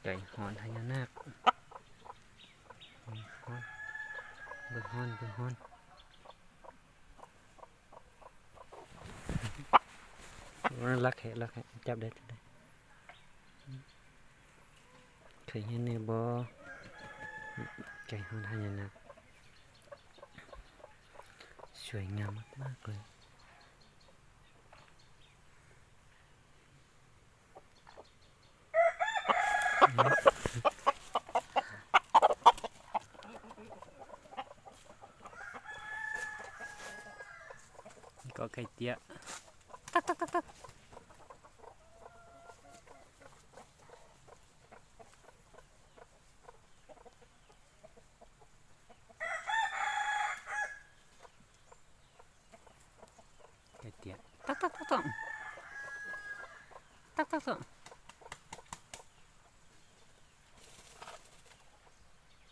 ໄກ່ຮ້ອນພະຍານາກ ຮ້ອນ ເບິ່ງຮ້ອນ ເບິ່ງຮ້ອນ ລັກແຮະ ລັກແຮະ ຈັບໄດ້ ຈັບໄດ້. ເຄີຍເຫັນແນ່ບໍ່ ໄກ່ຮ້ອນພະຍານາກ ສວຍງາມມາກໆເລີຍ. ກໍໄກ່ເຕ້ຍ ຕັກໆໆໆ. ໄກ່ເຕ້ຍ ຕັກໆໆໆ ຕັກໆໆ.